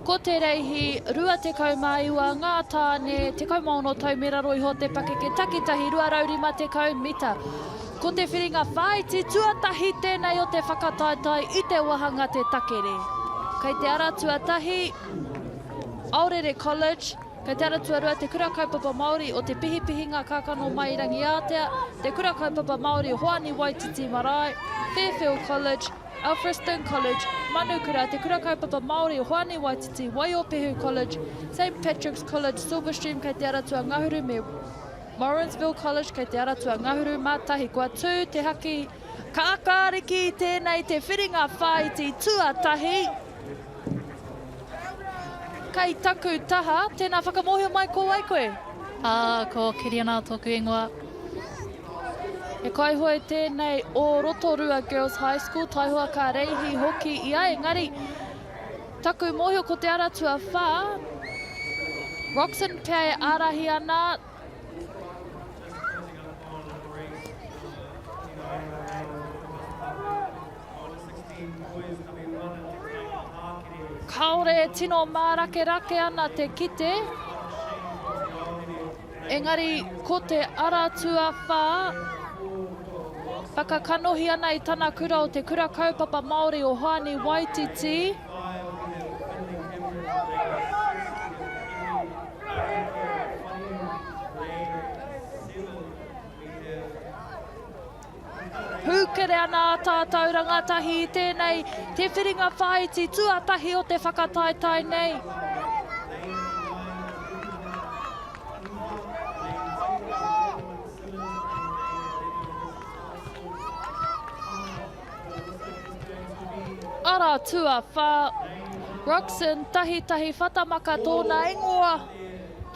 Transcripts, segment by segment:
Ko te reihi, 29 ngā tāne, 16 tau me raro iho te pakeke takitahi 250 mita. Ko te whiringa whāiti tuatahi tēnei o te whakataetae i te wāhanga te takere. Kei te ara tuatahi, Aorere College, kei te ara tuarua Te Kura Kaupapa Māori o Te Pihipihinga Kākano Mai Rangiātea, Te Kura Kaupapa Māori Hoani Waititi Marae, Fairfield College, Alfriston College, Manukura, Te Kura Kaupapa Māori Hoani Waititi, Waiopehu College, St Patrick's College, Silverstream kei te ara tuangahuru me Morrinsville College kei te ara tuangahuru mā tahi. Kua tū te haki kākāriki i tēnei te whiringa whāiti tuatahi. Kei taku taha, tēnā whakamōhio mai ko wai koe? Ā, ko Kiriana tōku ingoa. He kaihoe tēnei o Rotorua Girls High School, taihoa ka reihi hoki ia, engari taku mōhio ko te ara tuawhā, Roxon pea e ārahi ana. Kāore e tino mārakerake ana te kite. Engari ko te ara tuawhā, whakakanohi ana i tana kura o Te Kura Kaupapa Māori o Hoani Waititi. Hūkere ana ā tātou rangatahi i tēnei, te whiringa whāiti tuatahi o te whakataetae nei. Ara tuawhā, Roxon Tahitahi Whatamaka tōna ingoa.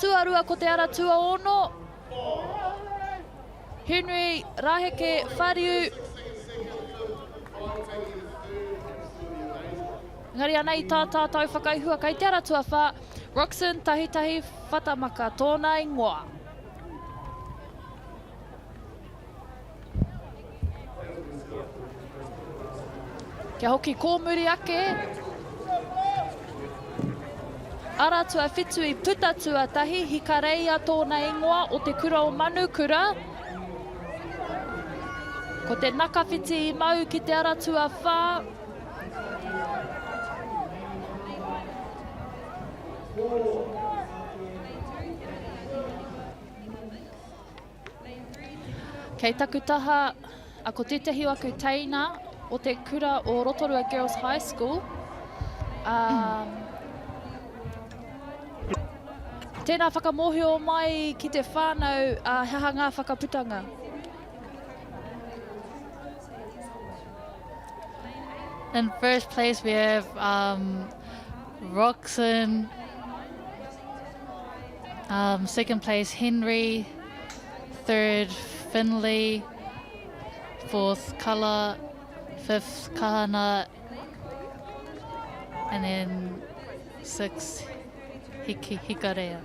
Tuarua ko te ara tuaono. Henry Raheke Whariu. Engari ana i tā tātou whakaihua kei te ara tuawhā, Roxon Tahitahi Whatamaka tōna ingoa. Kia hoki kōmuri ake. Ara tuawhitu i puta tuatahi, Hikareia tōna ingoa o te kura o Manukura. Ko te nakawhiti i mau ki te ara tuawhā. Kei taku taha, a ko tētahi o aku teina o te kura o Rotorua Girls High School. Um, tēnā whakamōhio mai ki te whānau uh, he aha ngā whakaputanga. In first place we have um, Roxanne Um, second place, Henry. Third, Finley. Fourth, Kala. Fifth, Kahana. And then sixth, Hiki, Hikarea.